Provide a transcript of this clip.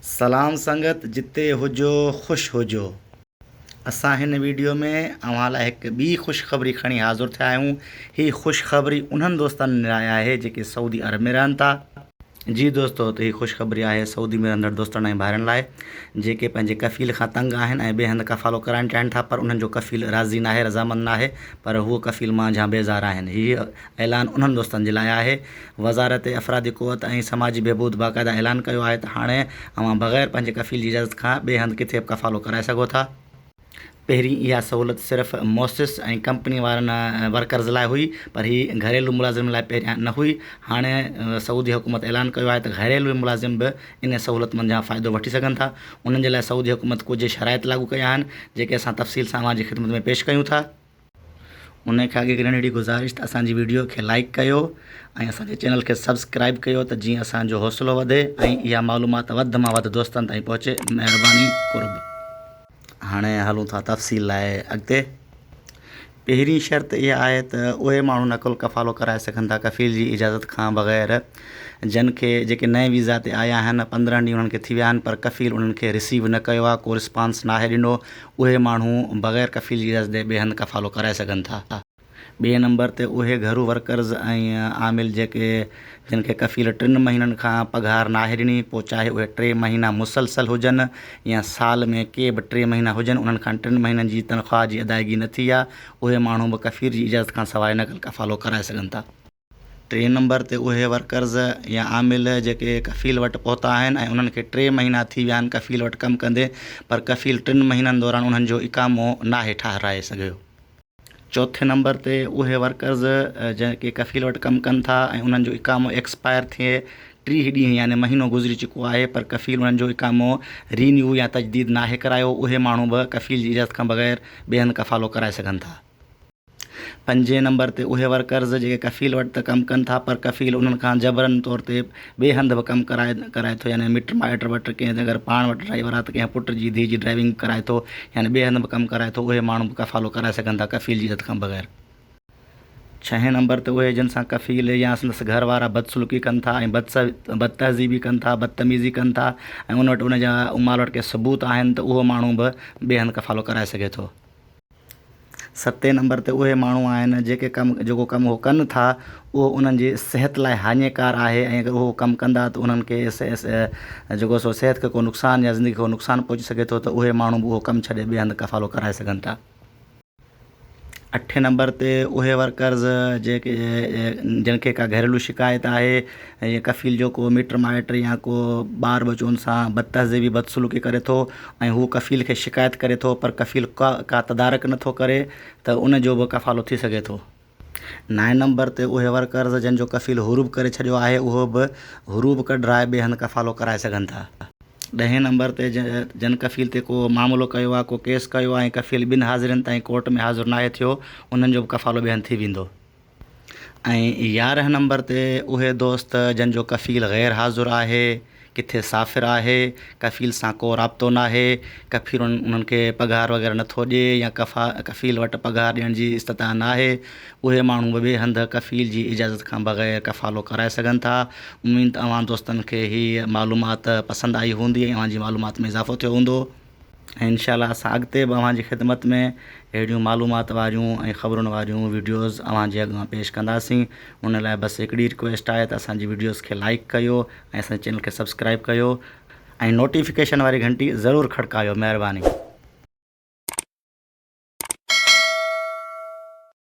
سلام سنگت جتي هجو خوش هجو. اسان هن ويڊيو ۾ اوهان لاء هڪ ٻي خوشخبري کڻي حاضر ٿيا آهيون. هي خوشخبري انهن دوستن لاء آهي جيڪي سعودي عرب ۾ رهن ٿا. جي دوستو ته هي خوشخبري آهي سعودي ۾ رهندڙ دوستن ۽ ڀائرن لاء جيڪي پنهنجي ڪفيل کان تنگ آهن ۽ ٻئي هنڌ ڪفالو ڪرائڻ چاهين ٿا پر انهن جو ڪفيل راضي ناهي رضامند ناهي پر هو ڪفيل مانجهان بيزار آهن. هي اعلان انهن دوستن جي لاء آهي. وزارت افرادي قوت ۽ سماجي بهبود باقاعده اعلان ڪيو آهي ته هاڻي اوهان بغير پنهنجي ڪفيل جي اجازت کان ٻئي هنڌ ڪٿي به ڪفالو ڪرائي سگهو ٿا. پهرين اها سهولت صرف موسس ۽ ڪمپني وارن ورڪرز لاء هئي پر هي گهريلو ملازمن لاء پهريان نه هئي. هاڻي سعودي حڪومت اعلان ڪيو آهي ته گهريلو ملازم به ان سهولت منجهان فائدو وٺي سگهن ٿا. انهن جي لاء سعودي حڪومت ڪجهه شرائط لاڳو ڪيا آهن جيڪي اسان تفصيل سان اوهان جي خدمت ۾ پيش ڪيون ٿا. ان کان اڳ هڪ ننڍڙي گذارش ته اسان جي ويڊيو کي لائيڪ ڪيو ۽ اسان جي چينل کي سبسڪرائيب ڪيو ته جيئن اسان جو حوصلو وڌي ۽ اها معلومات وڌ مان وڌ دوستن تائين پهچي مهرباني قرب. هاڻي هلون ٿا تفصيل لاء اڳتي. پهرين شرط اها آهي ته اهي ماڻهو نقل ڪفالو ڪرائي سگهن ٿا ڪفيل جي اجازت کان بغير جن کي جيڪي نئين ويزا تي آيا آهن 15 ڏينهن انهن کي ٿي ويا آهن پر ڪفيل انهن کي رسيو نه ڪيو آهي ڪو رسپانس ناهي ڏنو اهي ماڻهو بغير ڪفيل جي اجازت جي ٻئي هنڌ ڪفالو ڪرائي سگهن ٿا. ٻئي نمبر تي اهي گهرو ورڪرز ۽ عامل جيڪي جن کي ڪفيل ٽن مهينن کان پگهار ناهي ڏني پوء چاهي اهي ٽي مهينا مسلسل هجن يا سال ۾ ڪي به ٽي مهينا هجن انهن کان ٽن مهينن جي تنخواهه جي ادائگي نه ٿي آهي اهي ماڻهو به ڪفيل جي اجازت کان سواء نقل ڪفالو ڪرائي سگهن ٿا. ٽئين نمبر تي اهي ورڪرز يا عامل جيڪي ڪفيل وٽ پهتا آهن ۽ انهن کي ٽي مهينا ٿي ويا آهن ڪفيل وٽ ڪم ڪندي پر ڪفيل ٽن مهينن دوران انهن جو اقامو ناهي ٺاهرائي سگهيو. چوٿين نمبر تي اهي ورڪرز جيڪي ڪفيل وٽ ڪم ڪن ٿا ۽ انهن جو اقامو ايڪسپائر ٿئي 30 ڏينهن يعني مهينو گذري چڪو آهي پر ڪفيل انهن جو اقامو رينيو يا تجديد ناهي ڪرايو اهي ماڻهو به ڪفيل جي اجازت کان بغير ٻئي هنڌ ڪفالو ڪرائي سگهن ٿا. پنجين نمبر تي اهي ورڪرز جيڪي ڪفيل وٽ ته ڪم ڪن ٿا پر ڪفيل انهن کان جبرن طور تي ٻئي هنڌ به ڪم ڪرائي ڪرائي ٿو يعني مٽ مائٽ وٽ ڪنهن اگر پاڻ وٽ ڊرائيور آهي ته ڪنهن پٽ جي ڌيء جي ڊرائيونگ به ڪرائي ٿو يعني ٻئي هنڌ به ڪم ڪرائي ٿو اهي ماڻهو به ڪفالو ڪرائي سگهن ٿا ڪفيل جي عزت کان بغير. ڇهين نمبر تي اهي جن سان ڪفيل يا سندس گهر وارا بدسلوڪي ڪن ٿا ۽ بدتهذيبي ڪن ٿا بدتميزي ڪن ٿا ۽ ان وٽ ان جا امال وٽ ڪي ثبوت آهن ته اهو ماڻهو به ٻئي هنڌ ڪفالو ڪرائي سگهي ٿو. ستين نمبر تي اهي ماڻهو آهن جيڪي ڪم جيڪو ڪم هو ڪن ٿا اهو انهن جي صحت لاء هاڃيڪار آهي ۽ اگر اهو ڪم ڪندا ته انهن کي جيڪو سو صحت کي ڪو نقصان يا زندگي کي ڪو نقصان پهچي سگهي ٿو ته اهي ماڻهو به اهو ڪم ڇڏي ٻئي هنڌ ڪفالو ڪرائي سگهن ٿا. اٺين نمبر تي اهي ورڪرز جيڪي جن کي ڪا گهريلو شڪايت آهي يا ڪفيل جو ڪو مٽ مائٽ يا ڪو ٻار ٻچو ان سان بدتهذيبي بدسلوڪي ڪري ٿو ۽ هو ڪفيل کي شڪايت ڪري ٿو پر ڪفيل ڪا ڪا تدارڪ نه ٿو ڪري ته ان جو به ڪفالو ٿي سگهي ٿو. نائين نمبر تي اهي ورڪرز جن جو ڪفيل هروب ڪري ڇڏيو آهي اهو به هروب ڪڍرائي ٻئي هنڌ ڪفالو ڪرائي سگهن ٿا. ڏهين نمبر تي جن ڪفيل تي ڪو معاملو ڪيو آهي ڪو ڪيس ڪيو آهي ۽ ڪفيل ٻن حاضرين تائين ڪورٽ ۾ حاضر ناهي ٿيو انهن جو به ڪفالو ٻئي هنڌ ٿي ويندو. ۽ 11 نمبر تي اهي دوست جن جو ڪفيل غير حاضر آهي، ڪٿي سافر آهي، ڪفيل سان ڪو رابطو ناهي، ڪفيل انهن کي پگهار وغيره نٿو ڏئي يا ڪفيل وٽ پگهار ڏيڻ جي استطاع ناهي، اهي ماڻهو به ٻئي هنڌ ڪفيل جي اجازت کان بغير ڪفالو ڪرائي سگهن ٿا. اميد ته اوهان دوستن کي هي معلومات پسند آئي هوندي ۽ اوهان جي معلومات ۾ اضافو ٿيو هوندو. ۽ انشاء الله اسان اڳتي به اوهان جي خدمت ۾ اهڙيون معلومات واريون ۽ خبرن واريون وڊيوز اوهان جي اڳيان پيش ڪنداسين ان لاء بس هڪڙي رڪويسٽ آهي ته اسان جي وڊيوز کي لائيڪ ڪيو ۽ اسان جي چينل کي سبسڪرائيب ڪيو ۽ نوٽيفڪيشن واري گهنٽي ضرور کڙڪايو مهرباني.